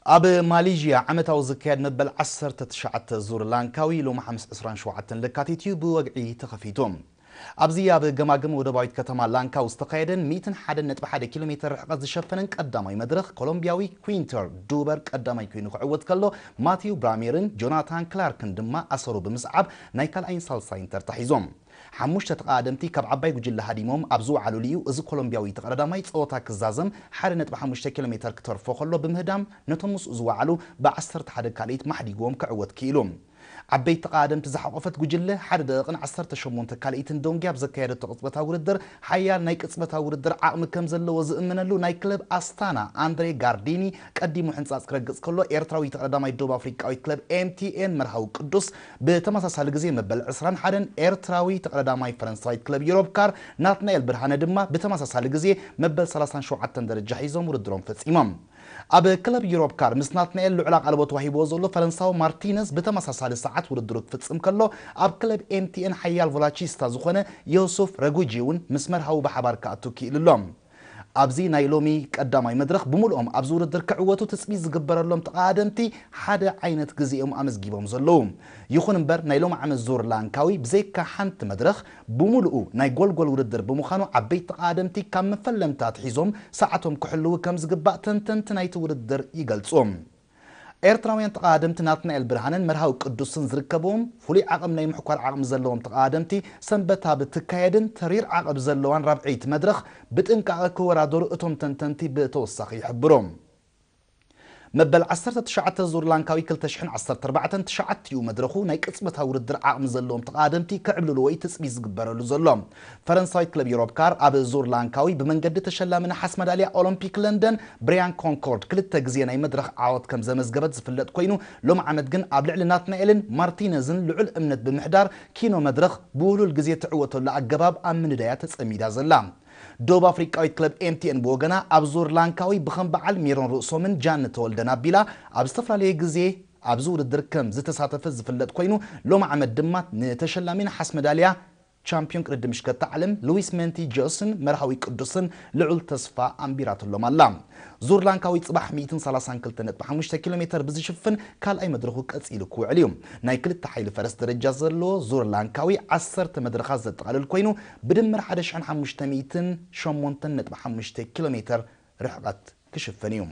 ኣብ ማሌዥያ ዓመታዊ ዝካየድ መበል ዓሰርተ ትሽዓተ ዙር ላንካዊ ሎሚ ሓሙስ ዕስራን ሸውዓተን ለካቲት እዩ ብወግዒ ተኸፊቱ። ኣብዚ ኣብ ገማግም ወደባዊት ከተማ ላንካው ዝተኻየደን ሚእትን ሓደን ነጥቢ ሓደ ኪሎ ሜተር ርሕቀት ዝሸፈነን ቀዳማይ መድረኽ ኮሎምቢያዊ ኩንተር ዱበር ቀዳማይ ኮይኑ ክዕወት ከሎ፣ ማቲው ብራሜርን ጆናታን ክላርክን ድማ ኣሰሩ ብምስዓብ ናይ ካልኣይን ሳልሳይን ተርታ ሒዞም። ሓሙሽተ ተቐዳደምቲ ካብ ዓባይ ጉጅለ ሃዲሞም ኣብ ዝወዓሉሉ እዩ እዚ ኮሎምቢያዊ ተቐዳዳማይ ጸወታ ክዛዘም ሓደ ነጥቢ ሓሙሽተ ኪሎ ሜተር ክተርፎ ከሎ ብምህዳም ነቶም ምስኡ ዝወዓሉ ብዓሰርተ ሓደ ካልኢት ማሕዲግዎም ክዕወት ክኢሉ። ዓበይቲ ተቐዳደምቲ ዝሓቖፈት ጉጅለ ሓደ ደቂቕን ዓሰርተ ሸሞንተ ካልኢትን ዶንጊ ኣብ ዘካየደቶ ቅጽበታዊ ውድድር ሓያል ናይ ቅጽበታዊ ውድድር ዓቕሚ ከም ዘለዎ ዝእምነሉ ናይ ክለብ ኣስታና ኣንድሬ ጋርዲኒ ቀዲሙ ሕንጻጽ ክረግጽ ከሎ፣ ኤርትራዊ ተቐዳዳማይ ደቡብ ኣፍሪቃዊት ክለብ ኤምቲኤን መርሃዊ ቅዱስ ብተመሳሳሊ ግዜ መበል ዕስራን ሓደን፣ ኤርትራዊ ተቐዳዳማይ ፈረንሳዊት ክለብ ዩሮፕ ካር ናትናኤል ብርሃነ ድማ ብተመሳሳሊ ግዜ መበል ሰላሳን ሸውዓተን ደረጃ ሒዞም ውድድሮም ፈጺሞም። ኣብ ክለብ ዩሮፕ ካር ምስ ናትናኤል ልዑል ኣቓልቦ ተዋሂብዎ ዘሎ ፈረንሳዊ ማርቲነዝ ብተመሳሳሊ ሰዓት ውድድሩ ክፍጽም ከሎ፣ ኣብ ክለብ ኤምቲኤን ሓያል ቮላቺስታ ዝኾነ ዮሱፍ ረጉጂ እውን ምስ መርሃዊ ብሓባር ክኣቱ ክኢሉ ኣሎ። ኣብዚ ናይ ሎሚ ቀዳማይ መድረኽ ብምልኦም ኣብዚ ውድድር ክዕወቱ ትጽቢት ዝግበረሎም ተቐዳደምቲ ሓደ ዓይነት ግዜ እዮም ኣመዝጊቦም ዘለዉ። ይኹን እምበር ናይ ሎሚ ዓመት ዙር ላንካዊ ብዘይካ ሓንቲ መድረኽ ብምሉኡ ናይ ጎልጎል ውድድር ብምዃኑ ዓበይቲ ተቐዳደምቲ ካብ መፈለምታ ኣትሒዞም ሰዓቶም ክሕልዉ ከም ዝግባእ ተንተንቲ ናይቲ ውድድር ይገልጹ። ኤርትራውያን ተቐዳደምቲ ናትናኤል ብርሃነን መርሃዊ ቅዱስን ዝርከብዎም ፍሉይ ዓቕም ናይ ምሕኳር ዓቕሚ ዘለዎም ተቐዳደምቲ ሰንበት ኣብ እትካየድን ተሪር ዓቐብ ዘለዋን ራብዐይቲ መድረኽ ብጥንቃቐ ክወዳደሩ እቶም ተንተንቲ ብተወሳኺ ይሕብሩ። መበል ዓሰርተ ትሽዓተ ዙር ላንካዊ ክልተ ሽሕን ዓሰርተ ኣርባዕተን ትሽዓቲኡ መድረኹ ናይ ቅጽበታዊ ውድድር ዓቕሚ ዘለዎም ተቐዳደምቲ ክዕብልልዎ እዩ ትጽቢት ዝግበረሉ ዘሎ። ፈረንሳዊት ክለብ ዩሮፕ ካር ኣብ ዙር ላንካዊ ብመንገዲ ተሸላሚ ነሓስ መዳልያ ኦሎምፒክ ለንደን ብሪያን ኮንኮርድ ክልተ ግዜ ናይ መድረኽ ዓወት ከም ዘመዝገበት ዝፍለጥ ኮይኑ፣ ሎም ዓመት ግን ኣብ ልዕሊ ናትናኤልን ማርቲነዝን ልዑል እምነት ብምሕዳር ኪኖ መድረኽ ብውህሉል ግዜ ትዕወተሉ ኣገባብ ኣብ ምንዳያ ተጸሚዳ ዘላ። ደቡብ ኣፍሪቃዊት ክለብ ኤምቲኤን ብወገና ኣብ ዙር ላንካዊ ብኸም በዓል ሜሮን ርእሶምን ጃን ተወልደን ኣቢላ ኣብ ዝተፈላለየ ግዜ ኣብዚ ውድድር ከም ዝተሳተፈ ዝፍለጥ ኮይኑ፣ ሎም ዓመት ድማ ንተሸላሚ ነሓስ መዳልያ ቻምፒዮን ቅድድም ሽከታ ዓለም ሉዊስ ሜንቲ ጆስን መርሃዊ ቅዱስን ልዑል ተስፋ ኣንቢራትሎም ኣላ። ዙር ላንካዊ ጽባሕ ሚእትን ሰላሳን ክልተ ነጥቢ ሓሙሽተ ኪሎ ሜተር ብዝሽፍን ካልኣይ መድረኹ ቀጺሉ ክውዕል እዩ። ናይ ክልተ ሓይሊ ፈረስ ደረጃ ዘለዎ ዙር ላንካዊ ዓሰርተ መድረኻት ዘጠቓልል ኮይኑ፣ ብድምር ሓደ ሽሕን ሓሙሽተ ሚእትን ሸሞንተን ነጥቢ ሓሙሽተ ኪሎ ሜተር ርሕቐት ክሽፍን እዩ።